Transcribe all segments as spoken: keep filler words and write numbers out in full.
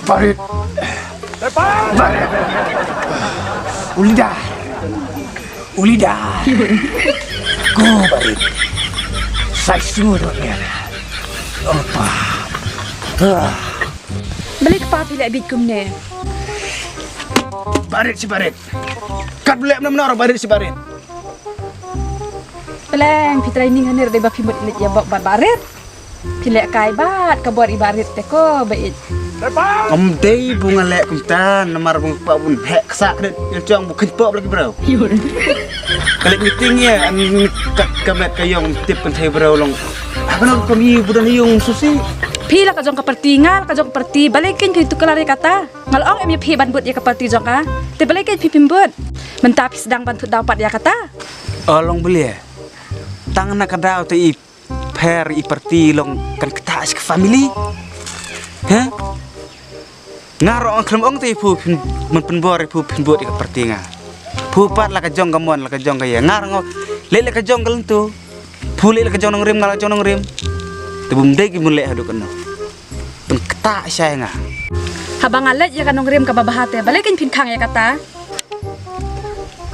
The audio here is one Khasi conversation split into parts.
Barit. Barit. Ulida. Ulida. Ko Barit. Sai sngewthuh ïa nga. Apa? Ah. Balei kpa phi leh bit kumne? Barit shi barit. Kat leh namar barit shi barit. Pleng phi training hangne dei ba phi mut leit ïa bok bad barit. Phi leh kai bad ka bor i barit te ko ba ïeit. Ym dei bu nga leh kumta namar bu nga kwah bun heh ksa kret ïa jong bu kynpok lagi bro. Ka leit meeting ïa an kat ka met ka ïong tip kan thei bro long. Haka nong kami bu dan ïong susi. Phi la ka jong ka parti nga la ka jong ka parti balei kin phi tu kelari kata. Nga la ong em ïa phi ban bud ïa ka parti jong ka. Te balei kin phi phi bud. Mynta phi sdang ban thut daw pat ïa kata. Along belia. Tang na ka daw te i pher i parti long kan kata shi ka family. He? Nga rong khlem ong te i phu phin man pynbor i phu phin bud ïa ka parti nga. Phu pat la ka jong ka mon la ka jong ka ïa. Nga rong leh la ka jong ka lentu. Phu leh la ka jong nongrim nga la jong nongrim. Te bum dei ki mun leh haduh kano. Tang kata shai nga. Haba nga leit ïa ka nongrim kaba bha te balei kin phin khang ïa kata.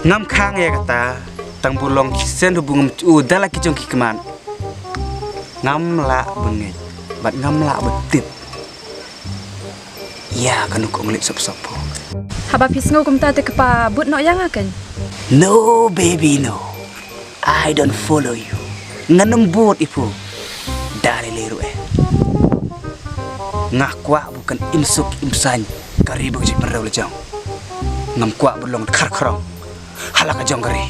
Ngam khang ïa kata. Tang bu long ki sen bu ngam chu da la ki jong ki kman. Ngam lah bengej bad ngam lah betip. Ïa ka nuk ong leit sop sop po. Haba phi sngew kumta te kpa bud noh ïa nga ken. No baby no. I don't follow you. Ngan ym bud i phu. Da lei lei ruh eh. Nga kwah bu kan im suk im sain ka ri ba ka jingpynrew la jong. Ngam kwah bu long khar khrong ha la ka jong ka ri.